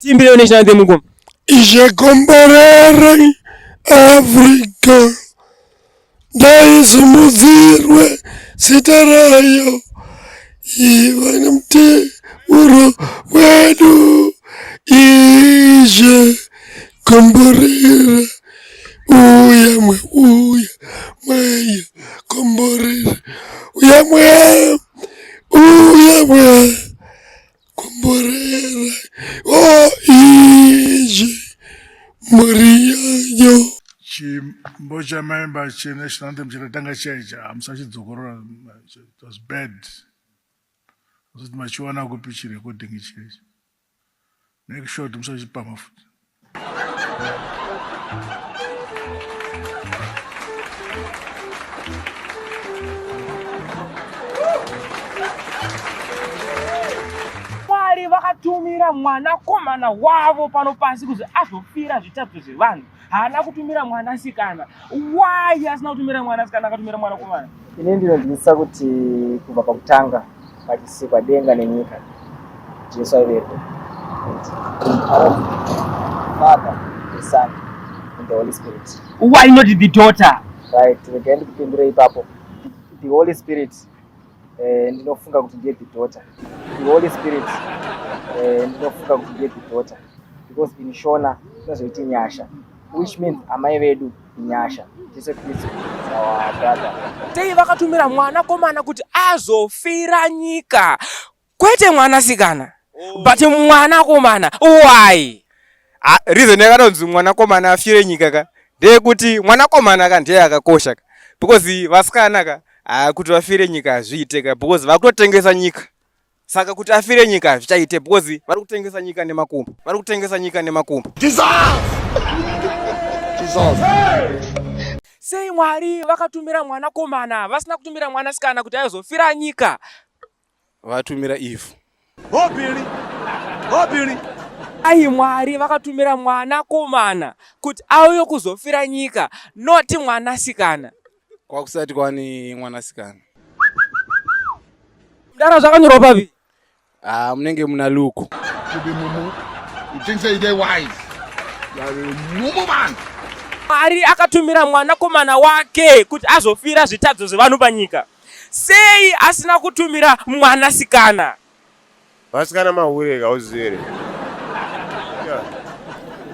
Timbire national anthem mukoma. Ishe komborerai Africa ndaisimudzirwe zita rayo iva nemuteuro wedu Ishe komborera uya mwe uya mweya komborera uya mweya uya mweya komborera o Ishe mhuri yayo. Chimbo chamaimba chenational anthem chakatanga chaicha hamusachidzokorora it was bad kuti machiwana kupi chirecording chichi make sure kuti musachipama futi. Mwari vakatumira mwanakomana wavo pano pasi kuti azofira zvitadzo zvevanhu. Haana kutumira mwanasikana. Why asina kutumira mwanasikana akatumira mwanakomana? Ini ndinonzwisisa kuti kubva pakutanga pachisikwa denga nenyika Jesu aivepo. Father, the Son and the Holy Spirit. Why not the daughter? Right, regai ndikupindure ipapo. The Holy Spirit eh, ndinofunga kuti ndiye the daughter. The Holy Spirit eh, ndinofunga kuti ndiye the daughter because in Shona tinozoiti nyasha which means amai vedu inyasha. Jesu Kristu is our brother. Tei vakatumira mwanakomana kuti azofira nyika kwete mwanasikana but mwanakomana why? Ah, reason yakatonzi mwanakomana afire nyika ka ndeyekuti mwanakomana ka ndiye akakosha ka because vasikana ka ah, kuti vafire nyika hazviite ka because vakutotengesa nyika saka kuti afire nyika hazvichaite because vari kutengesa nyika nemakumbo vari kutengesa nyika nemakumbo. Jesus! Jesus! Sei Mwari vakatumira mwanakomana vasina kutumira mwanasikana kuti aizofira nyika? Vatumira ivhu. Obìnrin obìnrin. Ai Mwari vakatumira mwanakomana kuti auye kuzofira nyika not mwanasikana. Kwakusati kwani mwanasikana. Mdara zvakanyorwa papi? Ah, munenge muna Luke. You be mumu. You think say you dey wise. You are a mumu man. Mwari akatumira mwanakomana wake kuti azofira zvitadzo zvevanhu panyika. Sei asina kutumira mwanasikana? Vasikana mahure hauzivi here?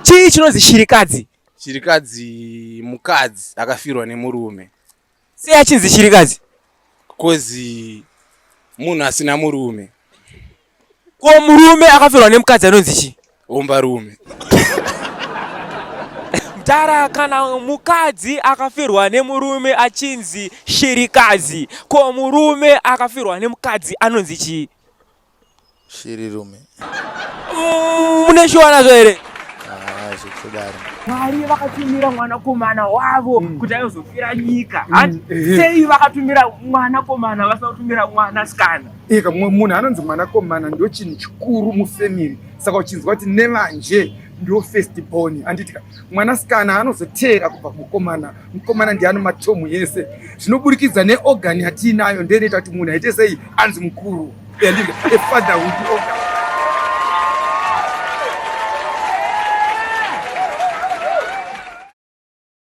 Chii chinonzi shirikadzi? Shirikadzi mukadzi akafirwa nemurume. Sei achinzi shirikadzi? Kozi munhu asina murume. Ko murume akafirwa nemukadzi anonzi chii? Hombarume. Mdara kana mukadzi akafirwa nemurume achinzi shirikadzi, ko murume akafirwa nemukadzi anonzi chii? Shirirume. Mune shuwa nazvo here? Ah, zvekudaro. Mwari vakatumira mwanakomana wavo kuti aizofira nyika. Hanti sei vakatumira mwanakomana vasina kutumira mwanasikana? Ika munhu anonzi mwanakomana ndio chinhu chikuru mufamily saka uchinzwa kuti nevanje ndio first born handitika mwanasikana anozoteera kubva kumukomana mukomana ndiye ano matomu yese zvinoburikidza neorgan yatiinayo ndoinoita kuti munhu aite sei anzi mukuru a fatherhood organ.